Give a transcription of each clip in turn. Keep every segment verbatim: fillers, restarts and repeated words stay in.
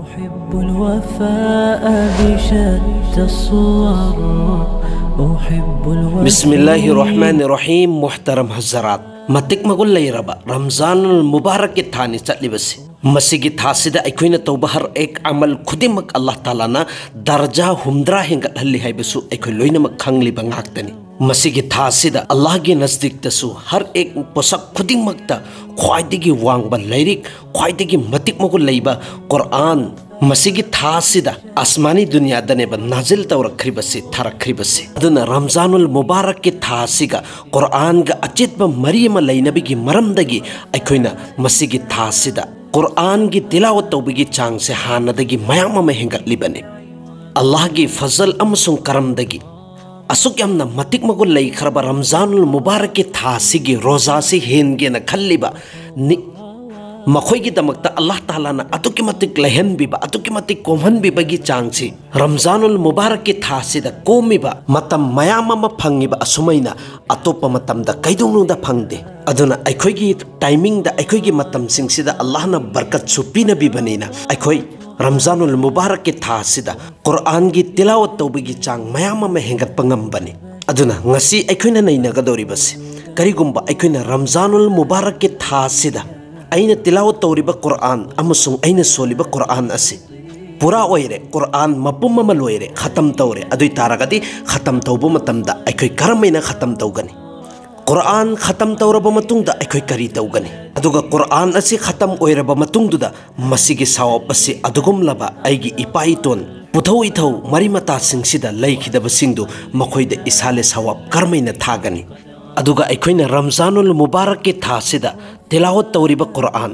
أحب الوفاء بشتى الصور. أحب الوفاء. ꯕꯤꯁꯃꯤꯜꯂꯥꯍꯤꯔ ꯔꯍꯃꯥꯅꯤꯔ ꯔꯍꯤꯝ꯫ ꯃꯨꯍꯇꯔꯝ ꯍꯖꯔꯥꯠ, ꯃꯇꯤꯛ ꯃꯒꯨꯟ ꯂꯩꯔꯕ ꯔꯝꯖꯥꯅꯨꯜ ꯃꯨꯕꯥꯔꯛꯀꯤ ꯊꯥꯅꯤ ꯆꯠꯂꯤꯕꯁꯤ꯫ ꯃꯁꯤꯒꯤ ꯊꯥꯁꯤꯗ ꯑꯩꯈꯣꯏꯅ ꯇꯧꯕ ꯍꯔ ꯑꯦꯛ ꯑꯃꯜ ꯈꯨꯗꯤꯡꯃꯛ ꯑꯜꯂꯥꯍ ꯇꯥꯂꯥꯅ ꯗꯔꯖꯥ ꯍꯨꯝꯗ꯭ꯔꯥ ꯍꯦꯟꯒꯠꯍꯜꯂꯤ ꯍꯥꯏꯕꯁꯨ ꯑꯩꯈꯣꯏ ꯂꯣꯏꯅꯃꯛ ꯈꯪꯂꯤꯕ ꯉꯥꯛꯇꯅꯤ꯫ ꯃꯁꯤꯒꯤ ꯊꯥꯁꯤꯗ ꯑꯜꯂꯥꯍꯒꯤ ꯅꯖꯗꯤꯛꯇꯁꯨ ꯍꯔ ꯑꯦꯛ ꯄꯣꯁꯛ ꯈꯨꯗꯤꯡꯃꯛꯇ ꯈ꯭ꯋꯥꯏꯗꯒꯤ ꯋꯥꯡꯕ ꯂꯥꯏꯔꯤꯛ, ꯈ꯭ꯋꯥꯏꯗꯒꯤ ꯃꯇꯤꯛ ꯃꯒꯨꯟ ꯂꯩꯕ ꯀꯨꯔꯑꯥꯟ, ꯃꯁꯤꯒꯤ ꯊꯥꯁꯤꯗ ꯑꯁꯃꯥꯅꯤ ꯗꯨꯅꯤꯌꯥꯗꯅꯦꯕ ꯅꯥꯖꯤꯜ ꯇꯧꯔꯛꯈ꯭ꯔꯤꯕꯁꯤ, ꯊꯥꯔꯛꯈ꯭ꯔꯤꯕꯁꯤ꯫ ꯑꯗꯨꯅ ꯔꯝꯖꯥꯅꯨꯜ ꯃꯨꯕꯥꯔꯛꯀꯤ ꯊꯥꯁꯤꯒ ꯀꯨꯔꯑꯥꯟꯒ ꯑꯆꯦꯠꯄ ꯃꯔꯤ ꯑꯃ ꯂꯩꯅꯕꯒꯤ ꯃꯔꯝꯗꯒꯤ ꯑꯩꯈꯣꯏꯅ ꯃꯁꯤꯒꯤ ꯊꯥꯁꯤꯗ ꯀꯨꯔꯑꯥꯟꯒꯤ ꯇꯤꯂꯥꯋꯠ ꯇꯧꯕꯒꯤ ꯆꯥꯡꯁꯦ ꯍꯥꯟꯅꯗꯒꯤ ꯃꯌꯥꯝ ꯑꯃ ꯍꯦꯟꯒꯠꯂꯤꯕꯅꯤ꯫ ꯑꯜꯂꯥꯍꯒꯤ ꯐꯖꯜ ꯑꯃꯁꯨꯡ ꯀꯔꯝꯗꯒꯤ ꯑꯁꯨꯛ ꯌꯥꯝꯅ ꯃꯇꯤꯛ ꯃꯒꯨꯟ ꯂꯩꯈ꯭ꯔꯕ ꯔꯝꯖꯥꯅꯨꯜ ꯃꯨꯕꯥꯔꯛꯀꯤ ꯊꯥꯁꯤꯒꯤ ꯔꯣꯖꯥꯁꯤ ꯍꯦꯟꯒꯦꯅ ꯈꯜꯂꯤꯕ ꯅꯤ-, ꯃꯈꯣꯏꯒꯤꯗꯃꯛꯇ ꯑꯜꯂꯥꯍ ꯇꯥꯂꯥꯅ ꯑꯗꯨꯛꯀꯤ ꯃꯇꯤꯛ ꯂꯩꯍꯟꯕꯤꯕ, ꯑꯗꯨꯛꯀꯤ ꯃꯇꯤꯛ ꯀꯣꯝꯍꯟꯕꯤꯕꯒꯤ ꯆꯥꯡꯁꯤ, ꯔꯝꯖꯥꯅꯨꯜ ꯃꯨꯕꯥꯔꯛꯀꯤ ꯊꯥꯁꯤꯗ ꯀꯣꯝꯃꯤꯕ ꯃꯇꯝ ꯃꯌꯥꯝ ꯑꯃ ꯐꯪꯉꯤꯕ ꯑꯁꯨꯃꯥꯏꯅ ꯑꯇꯣꯞꯄ ꯃꯇꯝꯗ ꯀꯩꯗꯧꯅꯨꯡꯗ ꯐꯪꯗꯦ꯫ ꯑꯗꯨꯅ ꯑꯩꯈꯣꯏꯒꯤ ꯇꯥꯏꯃꯤꯡꯗ, ꯑꯩꯈꯣꯏꯒꯤ ꯃꯇꯝꯁꯤꯡꯁꯤꯗ ꯑꯜꯂꯥꯍꯅ ꯕꯔꯀꯠꯁꯨ ꯄꯤꯅꯕꯤꯕꯅꯤꯅ ꯑꯩꯈꯣꯏ ꯔꯝꯖꯥꯅꯨꯜ ꯃꯨꯕꯥꯔꯛꯀꯤ ꯊꯥ ꯑꯁꯤꯗ ꯀꯨꯔꯑꯥꯟꯒꯤ ꯇꯤꯂꯥꯋꯠ ꯇꯧꯕꯒꯤ ꯆꯥꯡ ꯃꯌꯥꯝ ꯑꯃ ꯍꯦꯟꯒꯠꯄ ꯉꯝꯕꯅꯤ꯫ ꯑꯗꯨꯅ ꯉꯁꯤ ꯑꯩꯈꯣꯏꯅ ꯅꯩꯅꯒꯗꯧꯔꯤꯕꯁꯤ, ꯀꯔꯤꯒꯨꯝꯕ ꯑꯩꯈꯣꯏꯅ ꯔꯝꯖꯥꯅꯨꯜ ꯃꯨꯕꯥꯔꯛꯀꯤ ꯊꯥ ꯑꯁꯤꯗ ꯑꯩꯅ ꯇꯤꯂꯥꯋꯠ ꯇꯧꯔꯤꯕ ꯀꯨꯔꯑꯥꯟ ꯑꯃꯁꯨꯡ ꯑꯩꯅ ꯁꯣꯜꯂꯤꯕ ꯀꯨꯔꯑꯥꯟ ꯑꯁꯤ ꯄꯨꯔꯥ ꯑꯣꯏꯔꯦ, ꯀꯨꯔꯑꯥꯟ ꯃꯄꯨꯝ ꯑꯃ ꯂꯣꯏꯔꯦ, ꯈꯇꯝ ꯇꯧꯔꯦ, ꯑꯗꯨ ꯑꯣꯏ ꯇꯥꯔꯒꯗꯤ ꯈꯇꯝ ꯇꯧꯕ ꯃꯇꯝꯗ ꯑꯩꯈꯣꯏ ꯀꯔꯝ ꯍꯥꯏꯅ ꯈꯇꯝ ꯇꯧꯒꯅꯤ? ꯀꯨꯔꯑꯥꯟ ꯈꯇꯝ ꯇꯧꯔꯕ ꯃꯇꯨꯡꯗ ꯑꯩꯈꯣꯏ ꯀꯔꯤ ꯇꯧꯒꯅꯤ? ꯑꯗꯨꯒ ꯀꯨꯔꯑꯥꯟ ꯑꯁꯤ ꯈꯇꯝ ꯑꯣꯏꯔꯕ ꯃꯇꯨꯡꯗꯨꯗ ꯃꯁꯤꯒꯤ ꯁꯋꯥꯕ ꯑꯁꯤ ꯑꯗꯨꯒꯨꯝꯂꯕ ꯑꯩꯒꯤ ꯏꯄꯥ ꯏꯇꯣꯟ, ꯄꯨꯊꯧ ꯏꯊꯧ, ꯃꯔꯤ ꯃꯇꯥꯁꯤꯡꯁꯤꯗ ꯂꯩꯈꯤꯗꯕꯁꯤꯡꯗꯨ ꯃꯈꯣꯏꯗ ꯏꯁꯥꯂꯦ ꯁꯋꯥꯕ ꯀꯔꯝꯍꯥꯏꯅ ꯊꯥꯒꯅꯤ? ꯑꯗꯨꯒ ꯑꯩꯈꯣꯏꯅ ꯔꯝꯖꯥꯅꯨꯜ ꯃꯨꯕꯥꯔꯛꯀꯤ ꯊꯥꯁꯤꯗ ꯇꯤꯂꯥꯋꯠ ꯇꯧꯔꯤꯕ ꯀꯨꯔꯑꯥꯟ,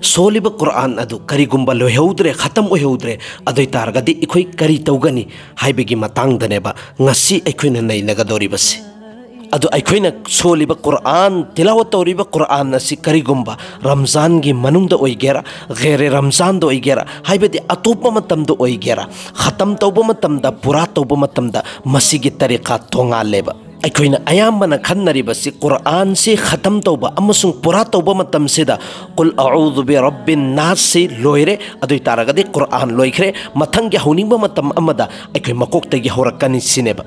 ꯁꯣꯜꯂꯤꯕ ꯀꯨꯔꯑꯥꯟ ꯑꯗꯨ ꯀꯔꯤꯒꯨꯝꯕ ꯂꯣꯏꯍꯧꯗ꯭ꯔꯦ, ꯈꯇꯝ ꯑꯣꯏꯍꯧꯗ꯭ꯔꯦ, ꯑꯗꯨ ꯑꯣꯏ ꯇꯥꯔꯒꯗꯤ ꯑꯩꯈꯣꯏ ꯀꯔꯤ ꯇꯧꯒꯅꯤ ꯍꯥꯏꯕꯒꯤ ꯃꯇꯥꯡꯗꯅꯦꯕ ꯉꯁꯤ ꯑꯩꯈꯣꯏꯅ ꯅꯩꯅꯒꯗꯧꯔꯤꯕꯁꯤ꯫ ꯑꯗꯨ ꯑꯩꯈꯣꯏꯅ ꯁꯣꯜꯂꯤꯕ ꯀꯨꯔꯑꯥꯟ, ꯇꯤꯂꯥꯋꯠ ꯇꯧꯔꯤꯕ ꯀꯨꯔꯑꯥꯟ ꯑꯁꯤ ꯀꯔꯤꯒꯨꯝꯕ ꯔꯝꯖꯥꯟꯒꯤ ꯃꯅꯨꯡꯗ ꯑꯣꯏꯒꯦꯔꯥ, ꯒꯩꯔꯦ ꯔꯝꯖꯥꯟꯗ ꯑꯣꯏꯒꯦꯔꯥ, ꯍꯥꯏꯕꯗꯤ ꯑꯇꯣꯞꯄ ꯃꯇꯝꯗ ꯑꯣꯏꯒꯦꯔꯥ, ꯈꯇꯝ ꯇꯧꯕ ꯃꯇꯝꯗ, ꯄꯨꯔꯥ ꯇꯧꯕ ꯃꯇꯝꯗ ꯃꯁꯤꯒꯤ ꯇꯔꯤꯀꯥ ꯇꯣꯉꯥꯜꯂꯦꯕ꯫ ꯑꯩꯈꯣꯏꯅ ꯑꯌꯥꯝꯕꯅ ꯈꯟꯅꯔꯤꯕꯁꯤ ꯀꯨꯔꯥꯟꯁꯤ ꯈꯇꯝ ꯇꯧꯕ ꯑꯃꯁꯨꯡ ꯄꯨꯔꯥ ꯇꯧꯕ ꯃꯇꯝꯁꯤꯗ ꯀꯨꯜ ꯑꯎꯗꯨ ꯕꯤ ꯔꯕꯤꯟ ꯅꯥꯁꯁꯤ ꯂꯣꯏꯔꯦ, ꯑꯗꯨ ꯑꯣꯏ ꯇꯥꯔꯒꯗꯤ ꯀꯨꯔꯥꯟ ꯂꯣꯏꯈ꯭ꯔꯦ, ꯃꯊꯪꯒꯤ ꯍꯧꯅꯤꯡꯕ ꯃꯇꯝ ꯑꯃꯗ ꯑꯩꯈꯣꯏ ꯃꯀꯣꯛꯇꯒꯤ ꯍꯧꯔꯛꯀꯅꯤ ꯁꯤꯅꯦꯕ꯫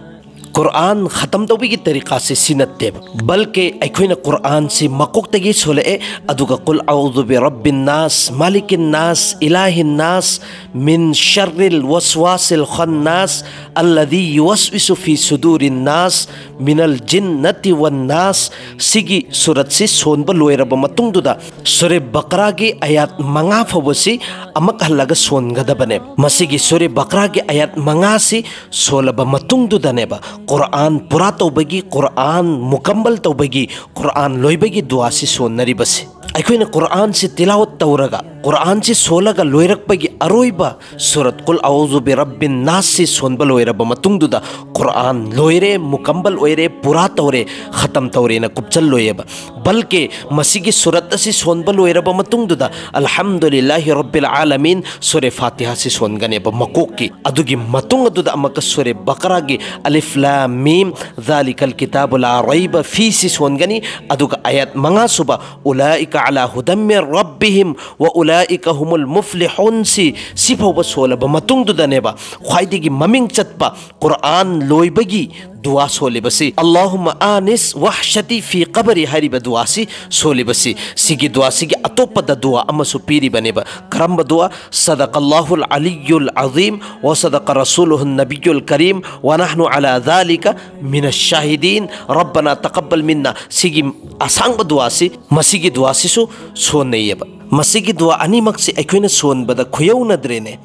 ꯀꯨꯔꯥꯟ ꯈꯇꯝ ꯇꯧꯕꯒꯤ ꯇꯔꯤꯀꯥꯁꯤ ꯁꯤ ꯅꯠꯇꯦꯕ, ꯕꯜꯀꯤ ꯑꯩꯈꯣꯏꯅ ꯀꯨꯔꯥꯟꯁꯤ ꯃꯀꯣꯛꯇꯒꯤ ꯁꯣꯜꯂꯛꯑꯦ, ꯑꯗꯨꯒ ꯀꯨꯜ ꯑꯎꯗꯨ ꯕꯤ ꯔꯕꯤꯟ ꯅꯥꯁ, ꯃꯥꯂꯤꯀꯤꯟ ꯅꯥꯁ, ꯏꯂꯥꯍꯤꯟ ꯅꯥꯁ, ꯃꯤꯟ ꯁꯔꯤꯜ ꯋꯁꯋꯥꯁꯤꯜ ꯈꯟꯅꯥꯁ, ꯑꯜꯂꯗꯤ ꯌꯨꯋꯁꯋꯤꯁꯨ ꯐꯤ ꯁꯨꯗꯨꯔꯤꯟ ꯅꯥꯁ, ꯃꯤꯅꯜ ꯖꯤꯟꯅꯇꯤ ꯋꯟ ꯅꯥꯁ꯫ ꯁꯤꯒꯤ ꯁꯨꯔꯠꯁꯤ ꯁꯣꯟꯕ ꯂꯣꯏꯔꯕ ꯃꯇꯨꯡꯗꯨꯗ ꯁꯨꯔꯦ ꯕꯀꯔꯥꯒꯤ ꯑꯌꯥꯠ ꯃꯉꯥ ꯐꯥꯎꯕꯁꯤ ꯑꯃꯨꯛ ꯍꯜꯂꯒ ꯁꯣꯟꯒꯗꯕꯅꯦ꯫ ꯃꯁꯤꯒꯤ ꯁꯨꯔꯦ ꯕꯀꯔꯥꯒꯤ ꯑꯌꯥꯠ ꯃꯉꯥꯁꯤ ꯁꯣꯜꯂꯕ ꯃꯇꯨꯡꯗꯨꯗꯅꯦꯕ ꯀꯨꯔꯥꯟ ꯄꯨꯔꯥ ꯇꯧꯕꯒꯤ, ꯀꯨꯔꯥꯟ ꯃꯨꯀꯝꯕꯜ ꯇꯧꯕꯒꯤ, ꯀꯨꯔꯥꯟ ꯂꯣꯏꯕꯒꯤ ꯗꯨꯋꯥꯁꯤ ꯁꯣꯟꯅꯔꯤꯕꯁꯤ꯫ ꯑꯩꯈꯣꯏꯅ ꯀꯨꯔꯥꯟꯁꯤ ꯇꯤꯂꯥꯋꯠ ꯇꯧꯔꯒ, ꯀꯨꯔꯥꯟꯁꯤ ꯁꯣꯜꯂꯒ ꯂꯣꯏꯔꯛꯄꯒꯤ ꯑꯔꯣꯏꯕ ꯁꯨꯔꯠ ꯀꯨꯜ ꯑꯎꯖꯨ ꯕꯤ ꯔꯕꯤꯟ ꯅꯥꯁꯁꯤ ꯁꯣꯟꯕ ꯂꯣꯏꯔꯕ ꯃꯇꯨꯡꯗꯨꯗ ꯀꯨꯔꯥꯟ ꯂꯣꯏꯔꯦ, ꯃꯨꯀꯝꯕꯜ ꯑꯣꯏꯔꯦ, ꯄꯨꯔꯥ ꯇꯧꯔꯦ, ꯈꯇꯝ ꯇꯧꯔꯦꯅ ꯀꯨꯞꯆꯜꯂꯣꯏꯌꯦꯕ꯫ ꯕꯜꯀꯤ ꯃꯁꯤꯒꯤ ꯁꯨꯔꯠ ꯑꯁꯤ ꯁꯣꯟꯕ ꯂꯣꯏꯔꯕ ꯃꯇꯨꯡꯗꯨꯗ ꯑꯜꯍꯝꯗꯨꯂꯤꯜꯂꯥꯍꯤ ꯔꯕꯤꯜ ꯑꯥꯂꯃꯤꯟ ꯁꯨꯔꯦ ꯐꯥꯇꯤꯍꯥꯁꯤ ꯁꯣꯟꯒꯅꯦꯕ ꯃꯀꯣꯛꯀꯤ꯫ ꯑꯗꯨꯒꯤ ꯃꯇꯨꯡ ꯑꯗꯨꯗ ꯑꯃꯨꯛꯀ ꯁꯨꯔꯦ ꯕꯀꯔꯥꯒꯤ ꯑꯂꯤꯐ ꯂꯥꯝ ꯃꯤꯝ ꯖꯥꯂꯤꯀꯜ ꯀꯤꯇꯥꯕꯨ ꯂꯥ ꯔꯩꯕ ꯐꯤꯁꯤ ꯁꯣꯟꯒꯅꯤ, ꯑꯗꯨꯒ ꯑꯌꯥꯠ ꯃꯉꯥ ꯁꯨꯕ ꯎꯂꯥꯏꯀ ꯑꯂꯥ ꯍꯨꯗꯝꯃꯤꯔ ꯔꯕꯤꯍꯤꯝ ꯋ ꯎꯂꯥꯏꯀ ꯍꯨꯃꯨꯜ ꯃꯨꯐ꯭ꯂꯤꯍꯨꯟ ꯁꯤ, ꯁꯤ ꯐꯥꯎꯕ ꯁꯣꯜꯂꯕ ꯃꯇꯨꯡꯗꯨꯗꯅꯦꯕ ꯈ꯭ꯋꯥꯏꯗꯒꯤ ꯃꯃꯤꯡ ꯆꯠꯄ ꯀꯨꯔꯥꯟ ꯂꯣꯏꯕꯒꯤ ꯗꯨꯋꯥ ꯁꯣꯜꯂꯤꯕꯁꯤ, "ꯑꯜꯂꯥꯍꯨꯝꯃ ꯑꯥꯅꯤꯁ ꯋꯥꯍꯁꯇꯤ ꯐꯤ ꯀꯕꯔꯤ" ꯍꯥꯏꯔꯤꯕ ꯗꯨꯋꯥꯁꯤ ꯁꯣꯜꯂꯤꯕꯁꯤ꯫ ꯁꯤꯒꯤ ꯗꯨꯋꯥꯁꯤꯒꯤ ꯑꯇꯣꯞꯄꯗ ꯗꯨꯋꯥ ꯑꯃꯁꯨ ꯄꯤꯔꯤꯕꯅꯦꯕ꯫ ꯀꯔꯝꯕ ꯗꯨꯋꯥ? "ꯁꯗꯀꯜꯂꯥꯍꯨꯜ ꯑꯂꯤꯌꯨꯜ ꯑꯖꯤꯝ ꯋ ꯁꯗꯀ ꯔꯁꯨꯂꯨꯍꯨꯟ ꯅꯕꯤꯌꯨꯜ ꯀꯔꯤꯝ ꯋ ꯅꯍꯅꯨ ꯑꯂꯥ ꯗꯥꯂꯤꯀ ꯃꯤꯅ ꯁꯥꯍꯤꯗꯤꯟ ꯔꯕꯅ ꯇꯀꯕꯜ ꯃꯤꯟꯅ"꯫ ꯁꯤꯒꯤ ꯑꯁꯥꯡꯕ ꯗꯨꯋꯥꯁꯤ, ꯃꯁꯤꯒꯤ ꯗꯨꯋꯥꯁꯤꯁꯨ ꯁꯣꯟꯅꯩꯌꯦꯕ꯫ ꯃꯁꯤꯒꯤ ꯗꯨꯋꯥ ꯑꯅꯤꯃꯛꯁꯤ ꯑꯩꯈꯣꯏꯅ ꯁꯣꯟꯕꯗ ꯈꯨꯌꯧꯅꯗ꯭ꯔꯦꯅꯦ,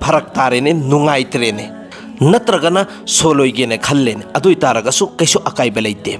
ꯐꯔꯛ ꯇꯥꯔꯦꯅꯦ, ꯅꯨꯡꯉꯥꯏꯇ꯭ꯔꯦꯅꯦ, ꯅꯠꯇ꯭ꯔꯒꯅ ꯁꯣꯜꯂꯣꯏꯒꯦꯅ ꯈꯜꯂꯦꯅꯦ, ꯑꯗꯨ ꯑꯣꯏ ꯇꯥꯔꯒꯁꯨ ꯀꯩꯁꯨ ꯑꯀꯥꯏꯕ ꯂꯩꯇꯦ꯫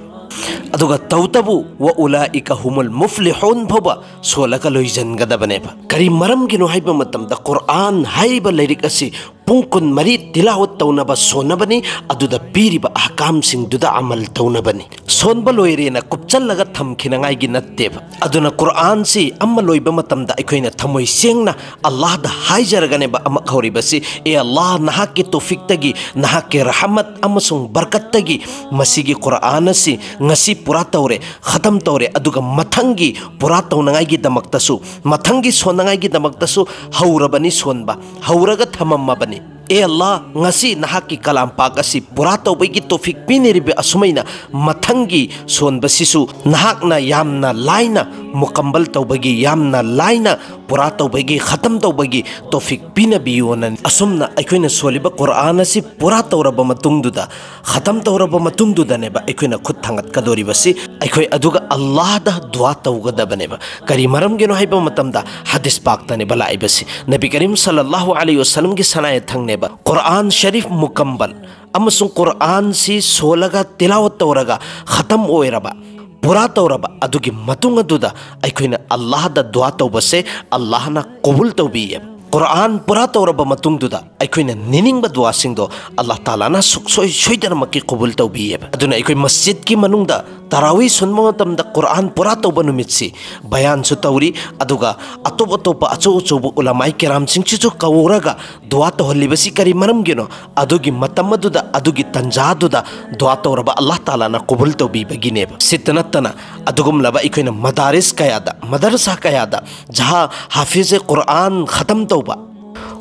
ꯑꯗꯨꯒ ꯇꯧꯇꯕꯨ "ꯋ ꯎꯂꯥꯏꯀ ꯍꯨꯃꯨꯜ ꯃꯨꯐ꯭ꯂꯤꯍꯨꯟ" ꯐꯥꯎꯕ ꯁꯣꯜꯂꯒ ꯂꯣꯏꯁꯤꯟꯒꯗꯕꯅꯦꯕ꯫ ꯀꯔꯤ ꯃꯔꯝꯒꯤꯅꯣ ꯍꯥꯏꯕ ꯃꯇꯝꯗ ꯀꯨꯔꯥꯟ ꯍꯥꯏꯔꯤꯕ ꯂꯥꯏꯔꯤꯛ ꯑꯁꯤ ꯄꯨꯡ ꯀꯨꯟꯃꯔꯤ ꯇꯤꯂꯥꯋꯠ ꯇꯧꯅꯕ ꯁꯣꯟꯅꯕꯅꯤ꯫ ꯑꯗꯨꯗ ꯄꯤꯔꯤꯕ ꯑꯍꯀꯥꯝꯁꯤꯡꯗꯨꯗ ꯑꯃꯜ ꯇꯧꯅꯕꯅꯤ꯫ ꯁꯣꯟꯕ ꯂꯣꯏꯔꯦꯅ ꯀꯨꯞꯆꯜꯂꯒ ꯊꯝꯈꯤꯅꯉꯥꯏꯒꯤ ꯅꯠꯇꯦꯕ꯫ ꯑꯗꯨꯅ ꯀꯨꯔꯥꯟꯁꯤ ꯑꯃ ꯂꯣꯏꯕ ꯃꯇꯝꯗ ꯑꯩꯈꯣꯏꯅ ꯊꯃꯣꯏ ꯁꯦꯡꯅ ꯑꯜꯂꯥꯍꯗ ꯍꯥꯏꯖꯔꯒꯅꯦꯕ ꯑꯃꯛ ꯍꯧꯔꯤꯕꯁꯤ, "ꯑꯦ ꯑꯜꯂꯥꯍ, ꯅꯍꯥꯛꯀꯤ ꯇꯣꯐꯤꯛꯇꯒꯤ, ꯅꯍꯥꯛꯀꯤ ꯔꯍꯃꯠ ꯑꯃꯁꯨꯡ ꯕꯔꯀꯠꯇꯒꯤ ꯃꯁꯤꯒꯤ ꯀꯨꯔꯥꯟ ꯑꯁꯤ ꯉꯁꯤ ꯄꯨꯔꯥ ꯇꯧꯔꯦ, ꯈꯇꯝ ꯇꯧꯔꯦ, ꯑꯗꯨꯒ ꯃꯊꯪꯒꯤ ꯄꯨꯔꯥ ꯇꯧꯅꯉꯥꯏꯒꯤꯗꯃꯛꯇꯁꯨ, ꯃꯊꯪꯒꯤ ꯁꯣꯟꯅꯉꯥꯏꯒꯤꯗꯃꯛꯇꯁꯨ ꯍꯧꯔꯕꯅꯤ ꯁꯣꯟꯕ, ꯍꯧꯔꯒ ꯊꯝꯃꯝꯃꯕꯅꯤ꯫ ꯑꯦ ꯑꯜꯂꯥꯍ, ꯉꯁꯤ ꯅꯍꯥꯛꯀꯤ ꯀꯂꯥꯝ ꯄꯥꯛ ꯑꯁꯤ ꯄꯨꯔꯥ ꯇꯧꯕꯒꯤ ꯇꯣꯐꯤꯛ ꯄꯤꯅꯔꯤꯕ ꯑꯁꯨꯃꯥꯏꯅ ꯃꯊꯪꯒꯤ ꯁꯣꯟꯕꯁꯤꯁꯨ ꯅꯍꯥꯛꯅ ꯌꯥꯝꯅ ꯂꯥꯏꯅ ꯃꯨꯀꯝꯕꯜ ꯇꯧꯕꯒꯤ, ꯌꯥꯝꯅ ꯂꯥꯏꯅ ꯄꯨꯔꯥ ꯇꯧꯕꯒꯤ, ꯈꯇꯝ ꯇꯧꯕꯒꯤ ꯇꯣꯐꯤꯛ ꯄꯤꯅꯕꯤꯌꯣꯅ ꯑꯁꯨꯝꯅ ꯑꯩꯈꯣꯏꯅ ꯁꯣꯜꯂꯤꯕ ꯀꯨꯔꯥꯟ ꯑꯁꯤ ꯄꯨꯔꯥ ꯇꯧꯔꯕ ꯃꯇꯨꯡꯗꯨꯗ, ꯈꯇꯝ ꯇꯧꯔꯕ ꯃꯇꯨꯡꯗꯨꯗꯅꯦꯕ ꯑꯩꯈꯣꯏꯅ ꯈꯨꯠ ꯊꯥꯡꯒꯠꯀꯗꯧꯔꯤꯕꯁꯤ꯫ ꯑꯩꯈꯣꯏ ꯑꯗꯨꯒ ꯑꯜꯂꯥꯍꯗ ꯗꯨꯋꯥ ꯇꯧꯒꯗꯕꯅꯦꯕ꯫ ꯀꯔꯤ ꯃꯔꯝꯒꯤꯅꯣ ꯍꯥꯏꯕ ꯃꯇꯝꯗ ꯍꯗꯤꯁ ꯄꯥꯛꯇꯅꯦꯕ ꯂꯥꯛꯏꯕꯁꯤ꯫ ꯅꯕꯤ ꯀꯔꯤꯝ ꯁꯜꯂꯜꯂꯥꯍꯨ ꯑꯂꯩꯍꯤ ꯋꯁꯜꯂꯝꯒꯤ ꯁꯅꯥ ꯌꯥꯊꯪꯅꯦꯕ꯫ ꯀꯨꯔꯥꯟ ꯁꯔꯤꯐ ꯃꯨꯀꯝꯕꯜ ꯑꯃꯁꯨꯡ ꯀꯨꯔꯥꯟꯁꯤ ꯁꯣꯜꯂꯒ ꯇꯤꯂꯥꯋꯠ ꯇꯧꯔꯒ ꯈꯇꯝ ꯑꯣꯏꯔꯕ, ꯄꯨꯔꯥ ꯇꯧꯔꯕ ꯑꯗꯨꯒꯤ ꯃꯇꯨꯡ ꯑꯗꯨꯗ ꯑꯩꯈꯣꯏꯅ ꯑꯜꯂꯥꯍꯗ ꯗꯨꯋꯥ ꯇꯧꯕꯁꯦ ꯑꯜꯂꯥꯍꯅ ꯀꯕꯨꯜ ꯇꯧꯕꯤꯌꯦꯕ꯫ ꯀꯨꯔꯥꯟ ꯄꯨꯔꯥ ꯇꯧꯔꯕ ꯃꯇꯨꯡꯗꯨꯗ ꯑꯩꯈꯣꯏꯅ ꯅꯤꯅꯤꯡꯕ ꯗꯨꯋꯥꯁꯤꯡꯗꯣ ꯑꯜꯂꯥꯍ ꯇꯥꯂꯥꯅ ꯁꯨꯛꯁꯣꯏ ꯁꯣꯏꯗꯅꯃꯛꯀꯤ ꯀꯕꯨꯜ ꯇꯧꯕꯤꯌꯦꯕ꯫ ꯑꯗꯨꯅ ꯑꯩꯈꯣꯏ ꯃꯁꯖꯤꯗꯀꯤ ꯃꯅꯨꯡꯗ ꯇꯔꯥꯋꯤ ꯁꯣꯟꯕ ꯃꯇꯝꯗ ꯀꯨꯔꯥꯟ ꯄꯨꯔꯥ ꯇꯧꯕ ꯅꯨꯃꯤꯠꯁꯤ ꯕꯌꯥꯟꯁꯨ ꯇꯧꯔꯤ, ꯑꯗꯨꯒ ꯑꯇꯣꯞ ꯑꯇꯣꯞꯄ ꯑꯆꯧ ꯑꯆꯧꯕ ꯎꯂꯃꯥꯏ ꯀꯤꯔꯥꯝꯁꯤꯡꯁꯤꯁꯨ ꯀꯧꯔꯒ ꯗꯨꯋꯥ ꯇꯧꯍꯜꯂꯤꯕꯁꯤ ꯀꯔꯤ ꯃꯔꯝꯒꯤꯅꯣ? ꯑꯗꯨꯒꯤ ꯃꯇꯝ ꯑꯗꯨꯗ, ꯑꯗꯨꯒꯤ ꯇꯟꯖꯥꯗꯨꯗ ꯗꯨꯋꯥ ꯇꯧꯔꯕ ꯑꯜꯂꯥꯍ ꯇꯥꯂꯥꯅ ꯀꯕꯨꯜ ꯇꯧꯕꯤꯕꯒꯤꯅꯦꯕ꯫ ꯁꯤꯇ ꯅꯠꯇꯅ ꯑꯗꯨꯒꯨꯝꯂꯕ ꯑꯩꯈꯣꯏꯅ ꯃꯗꯥꯔꯤꯁ ꯀꯌꯥꯗ, ꯃꯗꯔꯁꯥ ꯀꯌꯥꯗ ꯖꯍꯥ ꯍꯥꯐꯤꯖ ꯀꯨꯔꯥꯟ ꯈꯇꯝ ꯇꯧꯕ,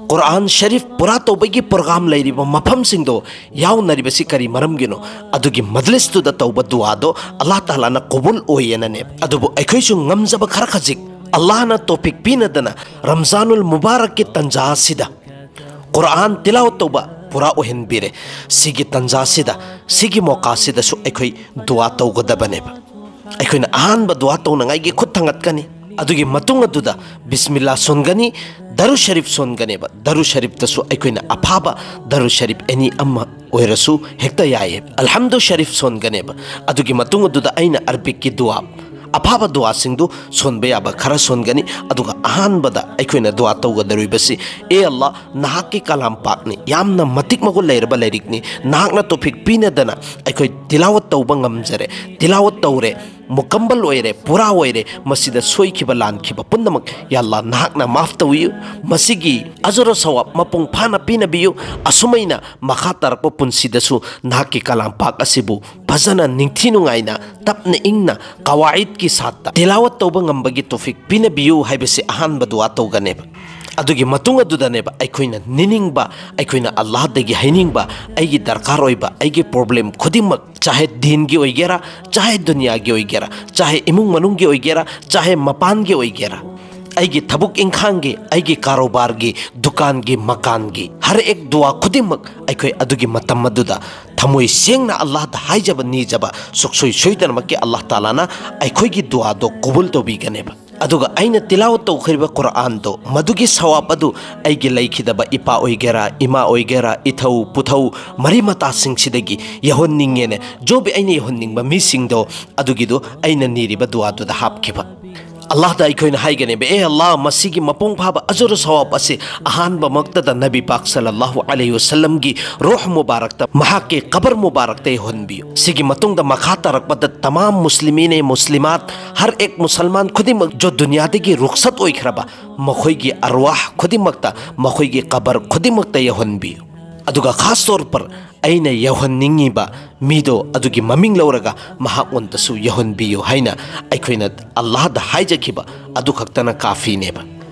ꯀꯨꯔꯥꯟ ꯁꯔꯤꯐ ꯄꯨꯔꯥ ꯇꯧꯕꯒꯤ ꯄ꯭ꯔꯣꯒ꯭ꯔꯥꯝ ꯂꯩꯔꯤꯕ ꯃꯐꯝꯁꯤꯡꯗꯣ ꯌꯥꯎꯅꯔꯤꯕꯁꯤ ꯀꯔꯤ ꯃꯔꯝꯒꯤꯅꯣ? ꯑꯗꯨꯒꯤ ꯃꯖꯂꯤꯁꯇꯨꯗ ꯇꯧꯕ ꯗꯨꯋꯥꯗꯣ ꯑꯜꯂꯥꯍ ꯇꯥꯂꯥꯅ ꯀꯕꯨꯜ ꯑꯣꯏꯌꯦꯅꯅꯦꯕ꯫ ꯑꯗꯨꯕꯨ ꯑꯩꯈꯣꯏꯁꯨ ꯉꯝꯖꯕ ꯈꯔ ꯈꯖꯤꯛ ꯑꯜꯂꯥꯍꯅ ꯇꯣꯐꯤꯛ ꯄꯤꯅꯗꯅ ꯔꯝꯖꯥꯅꯨꯜ ꯃꯨꯕꯥꯔꯛꯀꯤ ꯇꯟꯖꯥ ꯑꯁꯤꯗ ꯀꯨꯔꯥꯟ ꯇꯤꯂꯥꯋꯠ ꯇꯧꯕ ꯄꯨꯔꯥ ꯑꯣꯏꯍꯟꯕꯤꯔꯦ꯫ ꯁꯤꯒꯤ ꯇꯟꯖꯥꯁꯤꯗ, ꯁꯤꯒꯤ ꯃꯣꯀꯥꯁꯤꯗꯁꯨ ꯑꯩꯈꯣꯏ ꯗꯨꯋꯥ ꯇꯧꯒꯗꯕꯅꯦꯕ꯫ ꯑꯩꯈꯣꯏꯅ ꯑꯍꯥꯟꯕ ꯗꯨꯋꯥ ꯇꯧꯅꯉꯥꯏꯒꯤ ꯈꯨꯠ ꯊꯥꯡꯒꯠꯀꯅꯤ꯫ ꯑꯗꯨꯒꯤ ꯃꯇꯨꯡ ꯑꯗꯨꯗ ꯕꯤꯁꯃꯤꯜꯂꯥ ꯁꯣꯟꯒꯅꯤ, ꯗꯔꯨ ꯁꯔꯤꯐ ꯁꯣꯟꯒꯅꯦꯕ꯫ ꯗꯔꯨ ꯁꯔꯤꯐꯇꯁꯨ ꯑꯩꯈꯣꯏꯅ ꯑꯐꯥꯕ ꯗꯔꯨ ꯁꯔꯤꯐ ꯑꯦꯅꯤ ꯑꯃ ꯑꯣꯏꯔꯁꯨ ꯍꯦꯛꯇ ꯌꯥꯏꯌꯦ꯫ ꯑꯜꯍꯝꯗꯨ ꯁꯔꯤꯐ ꯁꯣꯟꯒꯅꯦꯕ꯫ ꯑꯗꯨꯒꯤ ꯃꯇꯨꯡ ꯑꯗꯨꯗ ꯑꯩꯅ ꯑꯔꯕꯤꯛꯀꯤ ꯗꯨꯋꯥ, ꯑꯐꯕ ꯗꯨꯋꯥꯁꯤꯡꯗꯨ ꯁꯣꯟꯕ ꯌꯥꯕ ꯈꯔ ꯁꯣꯟꯒꯅꯤ꯫ ꯑꯗꯨꯒ ꯑꯍꯥꯟꯕꯗ ꯑꯩꯈꯣꯏꯅ ꯗꯨꯋꯥ ꯇꯧꯒꯗꯧꯔꯤꯕꯁꯤ, "ꯑꯦ ꯑꯜꯂꯥ, ꯅꯍꯥꯛꯀꯤ ꯀꯂꯥꯝ ꯄꯥꯛꯅꯤ, ꯌꯥꯝꯅ ꯃꯇꯤꯛ ꯃꯒꯨꯟ ꯂꯩꯔꯕ ꯂꯥꯏꯔꯤꯛꯅꯤ, ꯅꯍꯥꯛꯅ ꯇꯣꯐꯤꯛ ꯄꯤꯅꯗꯅ ꯑꯩꯈꯣꯏ ꯇꯤꯂꯥꯋꯠ ꯇꯧꯕ ꯉꯝꯖꯔꯦ, ꯇꯤꯂꯥꯋꯠ ꯇꯧꯔꯦ, ꯃꯨꯀꯝꯕꯜ ꯑꯣꯏꯔꯦ, ꯄꯨꯔꯥ ꯑꯣꯏꯔꯦ, ꯃꯁꯤꯗ ꯁꯣꯏꯈꯤꯕ ꯂꯥꯟꯈꯤꯕ ꯄꯨꯝꯅꯃꯛ ꯌꯥ ꯑꯜꯂꯥ ꯅꯍꯥꯛꯅ ꯃꯥꯐ ꯇꯧꯕꯤꯌꯨ꯫ ꯃꯁꯤꯒꯤ ꯑꯖꯔ ꯁꯋꯥꯕ ꯃꯄꯨꯡ ꯐꯥꯅ ꯄꯤꯅꯕꯤꯌꯨ꯫ ꯑꯁꯨꯃꯥꯏꯅ ꯃꯈꯥ ꯇꯥꯔꯛꯄ ꯄꯨꯟꯁꯤꯗꯁꯨ ꯅꯍꯥꯛꯀꯤ ꯀꯂꯥꯝ ꯄꯥꯛ ꯑꯁꯤꯕꯨ ꯐꯖꯅ ꯅꯤꯡꯊꯤ ꯅꯨꯡꯉꯥꯏꯅ ꯇꯞꯅ ꯏꯪꯅ ꯀꯋꯥꯏꯠꯀꯤ ꯁꯥꯠꯇ ꯇꯤꯂꯥꯋꯠ ꯇꯧꯕ ꯉꯝꯕꯒꯤ ꯇꯣꯐꯤꯛ ꯄꯤꯅꯕꯤꯌꯨ" ꯍꯥꯏꯕꯁꯤ ꯑꯍꯥꯟꯕ ꯗꯨꯋꯥ ꯇꯧꯒꯅꯦꯕ꯫ ꯑꯗꯨꯒꯤ ꯃꯇꯨꯡ ꯑꯗꯨꯗꯅꯦꯕ ꯑꯩꯈꯣꯏꯅ ꯅꯤꯅꯤꯡꯕ, ꯑꯩꯈꯣꯏꯅ ꯑꯜꯂꯥꯍꯗꯒꯤ ꯍꯩꯅꯤꯡꯕ, ꯑꯩꯒꯤ ꯗꯔꯀꯥꯔ ꯑꯣꯏꯕ, ꯑꯩꯒꯤ ꯄ꯭ꯔꯣꯕ꯭ꯂꯦꯝ ꯈꯨꯗꯤꯡꯃꯛ, ꯆꯥꯍꯦ ꯗꯤꯟꯒꯤ ꯑꯣꯏꯒꯦꯔꯥ, ꯆꯥꯍꯦ ꯗꯨꯅꯤꯌꯥꯒꯤ ꯑꯣꯏꯒꯦꯔꯥ, ꯆꯥꯍꯦ ꯏꯃꯨꯡ ꯃꯅꯨꯡꯒꯤ ꯑꯣꯏꯒꯦꯔꯥ, ꯆꯥꯍꯦ ꯃꯄꯥꯟꯒꯤ ꯑꯣꯏꯒꯦꯔꯥ, ꯑꯩꯒꯤ ꯊꯕꯛ ꯏꯪꯈꯥꯡꯒꯤ, ꯑꯩꯒꯤ ꯀꯥꯔꯣꯕꯥꯔꯒꯤ, ꯗꯨꯀꯥꯟꯒꯤ, ꯃꯀꯥꯟꯒꯤ, ꯍꯔ ꯑꯦꯛ ꯗꯨꯋꯥ ꯈꯨꯗꯤꯡꯃꯛ ꯑꯩꯈꯣꯏ ꯑꯗꯨꯒꯤ ꯃꯇꯝ ꯑꯗꯨꯗ ꯊꯃꯣꯏ ꯁꯦꯡꯅ ꯑꯜꯂꯥꯍꯗ ꯍꯥꯏꯖꯕ ꯅꯤꯖꯕ ꯁꯨꯛꯁꯣꯏ ꯁꯣꯏꯗꯅꯃꯛꯀꯤ ꯑꯜꯂꯥꯍ ꯇꯥꯂꯥꯅ ꯑꯩꯈꯣꯏꯒꯤ ꯗꯨꯋꯥꯗꯣ ꯀꯕꯨꯜ ꯇꯧꯕꯤꯒꯅꯦꯕ꯫ ꯑꯗꯨꯒ ꯑꯩꯅ ꯇꯤꯂꯥꯋꯠ ꯇꯧꯈ꯭ꯔꯤꯕ ꯀꯨꯔꯥꯟꯗꯣ, ꯃꯗꯨꯒꯤ ꯁꯋꯥꯕ ꯑꯗꯨ ꯑꯩꯒꯤ ꯂꯩꯈꯤꯗꯕ ꯏꯄꯥ ꯑꯣꯏꯒꯦꯔꯥ, ꯏꯃꯥ ꯑꯣꯏꯒꯦꯔꯥ, ꯏꯊꯧ ꯄꯨꯊꯧ, ꯃꯔꯤ ꯃꯇꯥꯁꯤꯡꯁꯤꯗꯒꯤ ꯌꯧꯍꯟꯅꯤꯡꯉꯦꯅꯦ꯫ ꯖꯣꯕꯤ ꯑꯩꯅ ꯌꯧꯍꯟꯅꯤꯡꯕ ꯃꯤꯁꯤꯡꯗꯣ ꯑꯗꯨꯒꯤꯗꯣ ꯑꯩꯅ ꯅꯤꯔꯤꯕ ꯗꯨꯋꯥꯗꯨꯗ ꯍꯥꯞꯈꯤꯕ꯫ ꯑꯜꯂꯥꯍꯗ ꯑꯩꯈꯣꯏꯅ ꯍꯥꯏꯒꯅꯦꯕ, "ꯑꯦ ꯑꯜꯂꯥꯍ, ꯃꯁꯤꯒꯤ ꯃꯄꯨꯡ ꯐꯥꯕ ꯑꯖꯔ ꯁꯋꯥꯕ ꯑꯁꯤ ꯑꯍꯥꯟꯕꯃꯛꯇꯗ ꯅꯕꯤ ꯄꯥꯛ ꯁꯜꯂꯜꯂꯥꯍꯨ ꯑꯂꯩꯍꯤ ꯋꯁꯜꯂꯝꯒꯤ ꯔꯨꯍ ꯃꯨꯕꯥꯔꯛꯇ, ꯃꯍꯥꯛꯀꯤ ꯀꯕꯔ ꯃꯨꯕꯥꯔꯛꯇ ꯌꯧꯍꯟꯕꯤꯌꯨ꯫ ꯁꯤꯒꯤ ꯃꯇꯨꯡꯗ ꯃꯈꯥ ꯇꯥꯔꯛꯄꯗ ꯇꯃꯥꯝ ꯃꯨꯁꯂꯤꯃꯤꯅꯦ ꯃꯨꯁꯂꯤꯃꯥꯠ, ꯍꯔ ꯑꯦꯛ ꯃꯨꯁꯜꯃꯥꯟ ꯈꯨꯗꯤꯡꯃꯛ ꯖꯣ ꯗꯨꯅꯤꯌꯥꯗꯒꯤ ꯔꯨꯈꯁꯠ ꯑꯣꯏꯈ꯭ꯔꯕ ꯃꯈꯣꯏꯒꯤ ꯑꯔꯋꯥꯍ ꯈꯨꯗꯤꯡꯃꯛꯇ, ꯃꯈꯣꯏꯒꯤ ꯀꯕꯔ ꯈꯨꯗꯤꯡꯃꯛꯇ ꯌꯧꯍꯟꯕꯤꯌꯨ꯫ ꯑꯗꯨꯒ ꯈꯥꯁ ꯇꯧꯔ ꯄꯔ ꯑꯩꯅ ꯌꯧꯍꯟꯅꯤꯡꯉꯤꯕ ꯃꯤꯗꯣ ꯑꯗꯨꯒꯤ ꯃꯃꯤꯡ ꯂꯧꯔꯒ ꯃꯍꯥꯛꯉꯣꯟꯗꯁꯨ ꯌꯧꯍꯟꯕꯤꯌꯨ" ꯍꯥꯏꯅ ꯑꯩꯈꯣꯏꯅ ꯑꯜꯂꯥꯍꯗ ꯍꯥꯏꯖꯈꯤꯕ ꯑꯗꯨ ꯈꯛꯇꯅ ꯀꯥꯐꯤꯅꯦꯕ꯫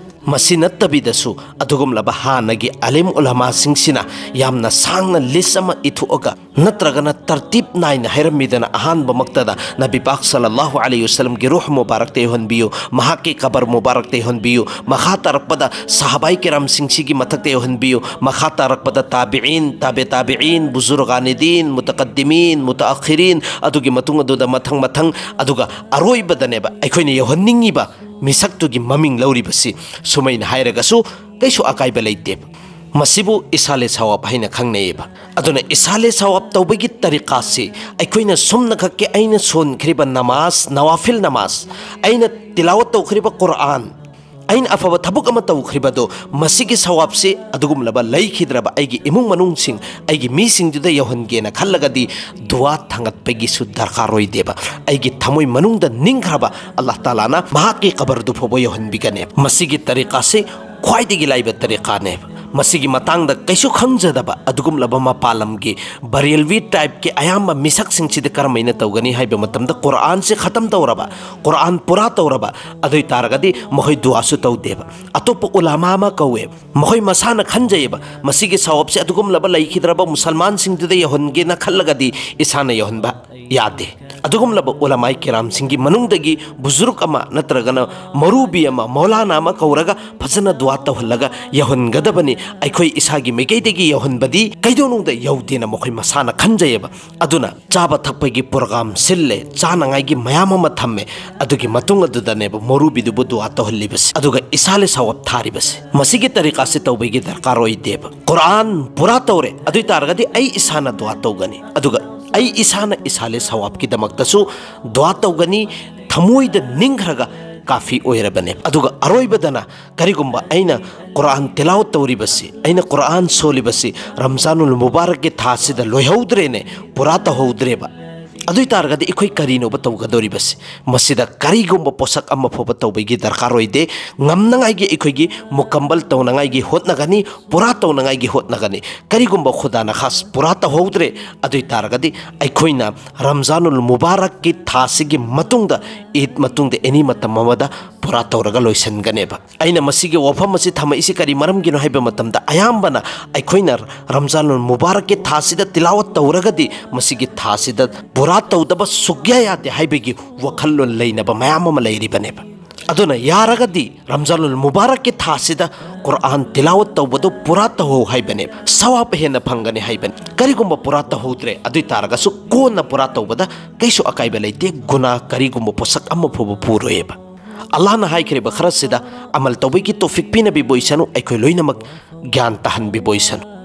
ꯃꯁꯤ ꯅꯠꯇꯕꯤꯗꯁꯨ ꯑꯗꯨꯒꯨꯝꯂꯕ ꯍꯥꯟꯅꯒꯤ ꯑꯂꯤꯝ ꯎꯂꯃꯥꯁꯤꯡꯁꯤꯅ ꯌꯥꯝꯅ ꯁꯥꯡꯅ ꯂꯤꯁ ꯑꯃ ꯏꯊꯣꯛꯑꯒ ꯅꯠꯇ꯭ꯔꯒꯅ ꯇꯔꯇꯤꯞ ꯅꯥꯏꯅ ꯍꯥꯏꯔꯝꯃꯤꯗꯅ, ꯑꯍꯥꯟꯕꯃꯛꯇꯗ ꯅꯕꯤ ꯄꯥꯛ ꯁꯜꯂꯜꯂꯥꯍꯨ ꯑꯂꯩꯍꯤ ꯋꯁꯜꯂꯝꯒꯤ ꯔꯨꯍ ꯃꯨꯕꯥꯔꯛꯇ ꯌꯧꯍꯟꯕꯤꯌꯨ, ꯃꯍꯥꯛꯀꯤ ꯀꯕꯔ ꯃꯨꯕꯥꯔꯛꯇ ꯌꯧꯍꯟꯕꯤꯌꯨ, ꯃꯈꯥ ꯇꯥꯔꯛꯄꯗ ꯁꯍꯥꯕꯥꯏ ꯀꯤꯔꯥꯝꯁꯤꯡꯁꯤꯒꯤ ꯃꯊꯛꯇ ꯌꯧꯍꯟꯕꯤꯌꯨ, ꯃꯈꯥ ꯇꯥꯔꯛꯄꯗ ꯇꯥꯕꯤꯏꯟ, ꯇꯥꯕꯦ ꯇꯥꯕꯤꯏꯟ, ꯕꯨꯖꯨꯔꯒꯥꯅꯤꯗꯤꯟ, ꯃꯨꯇꯀꯗꯤꯃꯤꯟ, ꯃꯨꯇꯑꯈꯤꯔꯤꯟ, ꯑꯗꯨꯒꯤ ꯃꯇꯨꯡ ꯑꯗꯨꯗ ꯃꯊꯪ ꯃꯊꯪ, ꯑꯗꯨꯒ ꯑꯔꯣꯏꯕꯗꯅꯦꯕ ꯑꯩꯈꯣꯏꯅ ꯌꯧꯍꯟꯅꯤꯡꯉꯤꯕ ꯃꯤꯁꯛꯇꯨꯒꯤ ꯃꯃꯤꯡ ꯂꯧꯔꯤꯕꯁꯤ꯫ ꯁꯨꯃꯥꯏꯅ ꯍꯥꯏꯔꯒꯁꯨ ꯀꯩꯁꯨ ꯑꯀꯥꯏꯕ ꯂꯩꯇꯦꯕ꯫ ꯃꯁꯤꯕꯨ ꯏꯁꯥꯂꯦ ꯁꯋꯥꯕ ꯍꯥꯏꯅ ꯈꯪꯅꯩꯌꯦꯕ꯫ ꯑꯗꯨꯅ ꯏꯁꯥꯂꯦ ꯁꯋꯥꯕ ꯇꯧꯕꯒꯤ ꯇꯔꯤꯀꯥꯁꯤ ꯑꯩꯈꯣꯏꯅ ꯁꯨꯝꯅꯈꯛꯀꯤ ꯑꯩꯅ ꯁꯣꯟꯈ꯭ꯔꯤꯕ ꯅꯃꯥꯖ, ꯅꯋꯥꯐꯤꯜ ꯅꯃꯥꯖ, ꯑꯩꯅ ꯇꯤꯂꯥꯋꯠ ꯇꯧꯈ꯭ꯔꯤꯕ ꯀꯨꯔꯑꯥꯟ, ꯑꯩꯅ ꯑꯐꯕ ꯊꯕꯛ ꯑꯃ ꯇꯧꯈ꯭ꯔꯤꯕꯗꯣ, ꯃꯁꯤꯒꯤ ꯁꯋꯥꯕꯁꯤ ꯑꯗꯨꯒꯨꯝꯂꯕ ꯂꯩꯈꯤꯗ꯭ꯔꯕ ꯑꯩꯒꯤ ꯏꯃꯨꯡ ꯃꯅꯨꯡꯁꯤꯡ, ꯑꯩꯒꯤ ꯃꯤꯁꯤꯡꯗꯨꯗ ꯌꯧꯍꯟꯒꯦꯅ ꯈꯜꯂꯒꯗꯤ ꯗꯨꯋꯥ ꯊꯥꯡꯒꯠꯄꯒꯤꯁꯨ ꯗꯔꯀꯥꯔ ꯑꯣꯏꯗꯦꯕ꯫ ꯑꯩꯒꯤ ꯊꯃꯣꯏ ꯃꯅꯨꯡꯗ ꯅꯤꯡꯈ꯭ꯔꯕ ꯑꯜꯂꯥꯍ ꯇꯥꯂꯥꯅ ꯃꯍꯥꯛꯀꯤ ꯀꯕꯔꯗꯨ ꯐꯥꯎꯕ ꯌꯧꯍꯟꯕꯤꯒꯅꯦꯕ꯫ ꯃꯁꯤꯒꯤ ꯇꯔꯤꯀꯥꯁꯤ ꯈ꯭ꯋꯥꯏꯗꯒꯤ ꯂꯥꯏꯕ ꯇꯔꯤꯀꯥꯅꯦꯕ꯫ ꯃꯁꯤꯒꯤ ꯃꯇꯥꯡꯗ ꯀꯩꯁꯨ ꯈꯪꯖꯗꯕ ꯑꯗꯨꯒꯨꯝꯂꯕ ꯃꯄꯥꯟ ꯂꯝꯒꯤ ꯕꯔꯦꯜꯋꯤ ꯇꯥꯏꯞꯀꯤ ꯑꯌꯥꯝꯕ ꯃꯤꯁꯛꯁꯤꯡꯁꯤꯗ ꯀꯔꯝꯍꯥꯏꯅ ꯇꯧꯒꯅꯤ ꯍꯥꯏꯕ ꯃꯇꯝꯗ, ꯀꯨꯔꯑꯥꯟꯁꯦ ꯈꯇꯝ ꯇꯧꯔꯕ, ꯀꯨꯔꯑꯥꯟ ꯄꯨꯔꯥ ꯇꯧꯔꯕ, ꯑꯗꯨ ꯑꯣꯏ ꯇꯥꯔꯒꯗꯤ ꯃꯈꯣꯏ ꯗꯨꯋꯥꯁꯨ ꯇꯧꯗꯦꯕ꯫ ꯑꯇꯣꯞꯄ ꯎꯂꯥꯃꯥ ꯑꯃ ꯀꯧꯋꯦ, ꯃꯈꯣꯏ ꯃꯁꯥꯅ ꯈꯟꯖꯩꯌꯦꯕ, ꯃꯁꯤꯒꯤ ꯁꯋꯥꯕꯁꯦ ꯑꯗꯨꯒꯨꯝꯂꯕ ꯂꯩꯈꯤꯗ꯭ꯔꯕ ꯃꯨꯁꯜꯃꯥꯟꯁꯤꯡꯗꯨꯗ ꯌꯧꯍꯟꯒꯦꯅ ꯈꯜꯂꯒꯗꯤ ꯏꯁꯥꯅ ꯌꯧꯍꯟꯕ ꯌꯥꯗꯦ꯫ ꯑꯗꯨꯒꯨꯝꯂꯕ ꯎꯂꯃꯥꯏ ꯀꯤꯔꯥꯝꯁꯤꯡꯒꯤ ꯃꯅꯨꯡꯗꯒꯤ ꯕꯨꯖꯨꯔꯨꯛ ꯑꯃ ꯅꯠꯇ꯭ꯔꯒꯅ ꯃꯧꯔꯨꯕꯤ ꯑꯃ, ꯃꯧꯂꯥꯅꯥ ꯑꯃ ꯀꯧꯔꯒ ꯐꯖꯅ ꯗꯨꯋꯥ ꯇꯧꯍꯜꯂꯒ ꯌꯧꯍꯟꯒꯗꯕꯅꯤ꯫ ꯑꯩꯈꯣꯏ ꯏꯁꯥꯒꯤ ꯃꯥꯏꯀꯩꯗꯒꯤ ꯌꯧꯍꯟꯕꯗꯤ ꯀꯩꯗꯧꯅꯨꯡꯗ ꯌꯧꯗꯦꯅ ꯃꯈꯣꯏ ꯃꯁꯥꯅ ꯈꯟꯖꯩꯌꯦꯕ꯫ ꯑꯗꯨꯅ ꯆꯥꯕ ꯊꯛꯄꯒꯤ ꯄ꯭ꯔꯣꯒ꯭ꯔꯥꯝ ꯁꯤꯜꯂꯦ, ꯆꯥꯅꯉꯥꯏꯒꯤ ꯃꯌꯥꯝ ꯑꯃ ꯊꯝꯃꯦ꯫ ꯑꯗꯨꯒꯤ ꯃꯇꯨꯡ ꯑꯗꯨꯗꯅꯦꯕ ꯃꯧꯔꯨꯕꯤꯗꯨꯕꯨ ꯗꯨꯋꯥ ꯇꯧꯍꯜꯂꯤꯕꯁꯦ, ꯑꯗꯨꯒ ꯏꯁꯥꯂꯦ ꯁꯋꯥꯕ ꯊꯥꯔꯤꯕꯁꯦ꯫ ꯃꯁꯤꯒꯤ ꯇꯔꯤꯀꯥꯁꯦ ꯇꯧꯕꯒꯤ ꯗꯔꯀꯥꯔ ꯑꯣꯏꯗꯦꯕ꯫ ꯀꯨꯔꯑꯥꯟ ꯄꯨꯔꯥ ꯇꯧꯔꯦ, ꯑꯗꯨ ꯑꯣꯏ ꯇꯥꯔꯒꯗꯤ ꯑꯩ ꯏꯁꯥꯅ ꯗꯨꯋꯥ ꯇꯧꯒꯅꯤ, ꯑꯗꯨꯒ ꯑꯩ ꯏꯁꯥꯅ ꯏꯁꯥꯂꯦ ꯁꯋꯥꯕꯀꯤꯗꯃꯛꯇꯁꯨ ꯗꯨꯋꯥ ꯇꯧꯒꯅꯤ꯫ ꯊꯃꯣꯏꯗ ꯅꯤꯡꯈ꯭ꯔꯒ ꯀꯥꯐꯤ ꯑꯣꯏꯔꯕꯅꯦꯕ꯫ ꯑꯗꯨꯒ ꯑꯔꯣꯏꯕꯗꯅ ꯀꯔꯤꯒꯨꯝꯕ ꯑꯩꯅ ꯀꯨꯔꯑꯥꯟ ꯇꯤꯂꯥꯋꯠ ꯇꯧꯔꯤꯕꯁꯤ, ꯑꯩꯅ ꯀꯨꯔꯑꯥꯟ ꯁꯣꯜꯂꯤꯕꯁꯤ ꯔꯝꯖꯥꯅꯨꯜ ꯃꯨꯕꯥꯔꯛꯀꯤ ꯊꯥꯁꯤꯗ ꯂꯣꯏꯍꯧꯗ꯭ꯔꯦꯅꯦ, ꯄꯨꯔꯥ ꯇꯧꯍꯧꯗ꯭ꯔꯦꯕ, ꯑꯗꯨ ꯑꯣꯏ ꯇꯥꯔꯒꯗꯤ ꯑꯩꯈꯣꯏ ꯀꯔꯤꯅꯣꯕ ꯇꯧꯒꯗꯧꯔꯤꯕꯁꯤ? ꯃꯁꯤꯗ ꯀꯔꯤꯒꯨꯝꯕ ꯄꯣꯠꯁꯛ ꯑꯃ ꯐꯥꯎꯕ ꯇꯧꯕꯒꯤ ꯗꯔꯀꯥꯔ ꯑꯣꯏꯗꯦ꯫ ꯉꯝꯅꯉꯥꯏꯒꯤ ꯑꯩꯈꯣꯏꯒꯤ ꯃꯨꯀꯝꯕꯜ ꯇꯧꯅꯉꯥꯏꯒꯤ ꯍꯣꯠꯅꯒꯅꯤ, ꯄꯨꯔꯥ ꯇꯧꯅꯉꯥꯏꯒꯤ ꯍꯣꯠꯅꯒꯅꯤ꯫ ꯀꯔꯤꯒꯨꯝꯕ ꯈꯨꯗꯥꯅ ꯈꯥꯁ ꯄꯨꯔꯥ ꯇꯧꯍꯧꯗ꯭ꯔꯦ, ꯑꯗꯨ ꯑꯣꯏ ꯇꯥꯔꯒꯗꯤ ꯑꯩꯈꯣꯏꯅ ꯔꯝꯖꯥꯅꯨꯜ ꯃꯨꯕꯥꯔꯛꯀꯤ ꯊꯥꯁꯤꯒꯤ ꯃꯇꯨꯡꯗ, ꯏꯗ ꯃꯇꯨꯡꯗ ꯑꯦꯅꯤ ꯃꯇꯝ ꯑꯃꯗ ꯄꯨꯔꯥ ꯇꯧꯔꯒ ꯂꯣꯏꯁꯤꯟꯒꯅꯦꯕ꯫ ꯑꯩꯅ ꯃꯁꯤꯒꯤ ꯋꯥꯐꯝ ꯑꯁꯤ ꯊꯝꯃꯛꯏꯁꯤ ꯀꯔꯤ ꯃꯔꯝꯒꯤꯅꯣ ꯍꯥꯏꯕ ꯃꯇꯝꯗ, ꯑꯌꯥꯝꯕꯅ ꯑꯩꯈꯣꯏꯅ ꯔꯝꯖꯥꯅꯨꯜ ꯃꯨꯕꯥꯔꯛꯀꯤ ꯊꯥꯁꯤꯗ ꯇꯤꯂꯥꯋꯠ ꯇꯧꯔꯒꯗꯤ ꯃꯁꯤꯒꯤ ꯊꯥꯁꯤꯗ ꯄꯨꯔꯥ ꯇꯧꯗꯕ ꯁꯨꯛꯌꯥ ꯌꯥꯗꯦ ꯍꯥꯏꯕꯒꯤ ꯋꯥꯈꯜꯂꯣꯟ ꯂꯩꯅꯕ ꯃꯌꯥꯝ ꯑꯃ ꯂꯩꯔꯤꯕꯅꯦꯕ꯫ ꯑꯗꯨꯅ ꯌꯥꯔꯒꯗꯤ ꯔꯝꯖꯥꯅꯨꯜ ꯃꯨꯕꯥꯔꯛꯀꯤ ꯊꯥꯁꯤꯗ ꯀꯨꯔꯑꯥꯟ ꯇꯤꯂꯥꯋꯠ ꯇꯧꯕꯗꯨ ꯄꯨꯔꯥ ꯇꯧꯍꯧ ꯍꯥꯏꯕꯅꯦꯕ, ꯁꯋꯥꯕ ꯍꯦꯟꯅ ꯐꯪꯒꯅꯤ ꯍꯥꯏꯕꯅꯤ꯫ ꯀꯔꯤꯒꯨꯝꯕ ꯄꯨꯔꯥ ꯇꯧꯍꯧꯗ꯭ꯔꯦ, ꯑꯗꯨ ꯑꯣꯏ ꯇꯥꯔꯒꯁꯨ ꯀꯣꯟꯅ ꯄꯨꯔꯥ ꯇꯧꯕꯗ ꯀꯩꯁꯨ ꯑꯀꯥꯏꯕ ꯂꯩꯇꯦ, ꯒꯨꯅꯥ ꯀꯔꯤꯒꯨꯝꯕ ꯄꯣꯠꯁꯛ ꯑꯃ ꯐꯥꯎꯕ ꯄꯨꯔꯣꯏꯑꯕ꯫ ꯑꯜꯂꯥꯍꯅ ꯍꯥꯏꯈ꯭ꯔꯤꯕ ꯈꯔꯁꯤꯗ ꯑꯃꯜ ꯇꯧꯕꯒꯤ ꯇꯧꯐꯤꯛ ꯄꯤꯅꯕꯤꯕ ꯑꯣꯏꯁꯅꯨ, ꯑꯩꯈꯣꯏ ꯂꯣꯏꯅꯃꯛ ꯒ꯭ꯌꯥꯟ ꯇꯥꯍꯟꯕꯤꯕ ꯑꯣꯏꯁꯅꯨ꯫